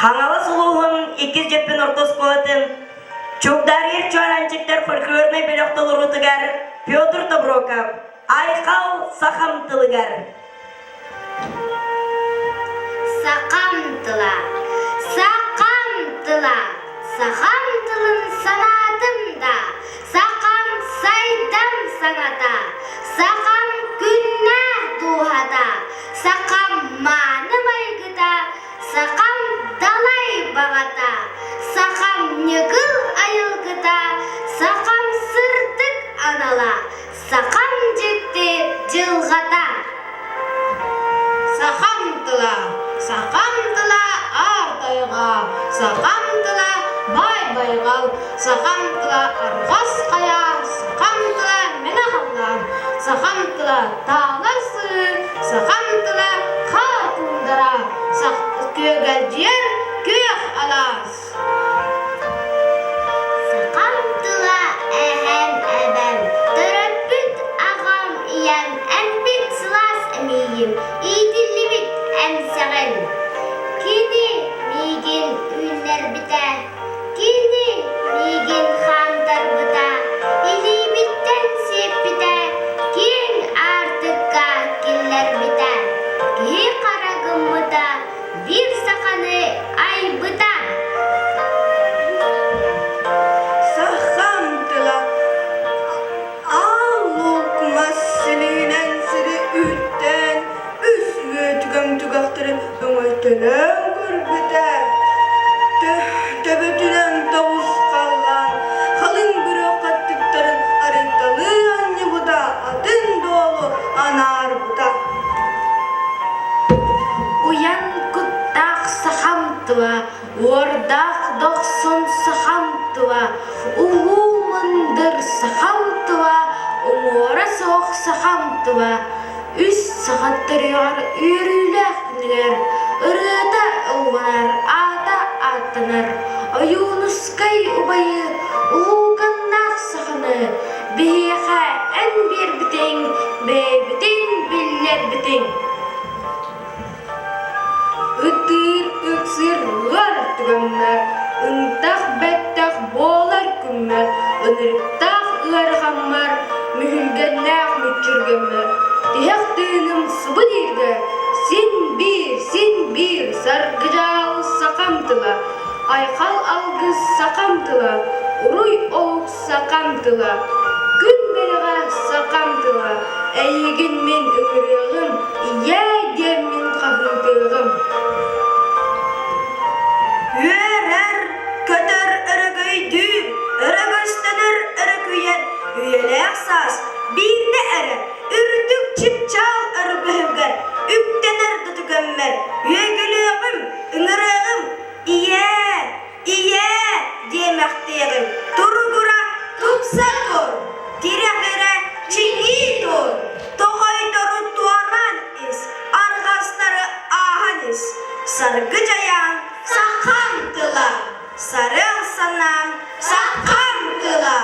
Хаҥалас улууһун иккис Дьөппөн орто оскуолатын Чугдарыыр чуораанчыктар фольклорнай бөлөх толоруутугар Петр Тоброков Айхал сахам тылыгар. Сахам тыла, сахам тыла, сахам тылын санаатым да, сахам сайдам саҥата, сахам күннээх дууһата, сахам мааны майгыта, Сахам далай баҕата, сахам ньыгыл айылгыта, сахам сырдык анала, сахам дьикти дьылҕата. Сахам тыла, сахам тыла аар тайҕа, сахам тыла баай байҕал, сахам тыла арҕас хайа, сахам тыла мэнэ халлаан, сахам тыла таалар сыыр, сахам тыла хаар туундара, күөгэлдьийэр күөх алаас. Сахам тыла эһэм эбэм, төрөппүт аҕам ийэм, эмпит сылаас эмиийим, иитиллибит эмсэҕим. Кини миигин үүннэрбитэ, Кини миигин хаамтарбыта, илиибиттэн сиэппитэ, киэҥ аартыкка киллэрбитэ, киһи хара гыммыта, биир саханы айбыта. Сахам тыла аал луук мас силиһинэн сири үүттээн үс үөтүгэм түгэхтэрин өҥөйтөлөөн көрбүтэ. Төбөтүнэн тоҕус халлаан халыҥ бөрө хаттыктарын арыйталыы анньыбыта, атын дуолу анаарбыта. Уйан куттаах сахам тыла, уордаах дохсун сахам тыла, улуу мындыр сахам тыла, уҥуора суох сахам тыла, Үс саха төрүөҕэр үөрүүлээх күнүгэр ырыата ылланар, аата ааттанар Ойуунускай убайы улууканнаах саханы биһиэхэ эн биэрбитиҥ, бэйэбитин биллэрбитиҥ. Ытыыр ыксыыр ыар түгэммэр, ынтах бэттэх буолар күммэр, ынырыктаах ыарахаммар, мүһүлгэннээх мүччүргэммэр, тиһэх тыыным субу дииргэ, син биир, син биир саргыдьаал сахам тыла, айхал алгыс сахам тыла, уруй олук сахам тыла, күн бэлэҕэ сахам тыла, эйигин мин ыҥырыаҕым, ийээ диэммин хаһыытыаҕым. Үөрэр, көтөр өрөгөйдүүр, өрөгөстөнөр өрөкүйэр үйэлээх саас биирдэ эрэ үрдүк чыпчаал өргөһүгэр үктэнэр да түгэммэр үөгүлүөҕүм, ыҥырыаҕым, ийээ, Ийээ, диэмэхтиэҕим, туругура тупса тур, тирэҕирэ чиҥии тур, тоҕойдору туораан ис, арҕастары ааһан ис, саргы дьайаан сахам тыла, сарыал санаам сахам тыла.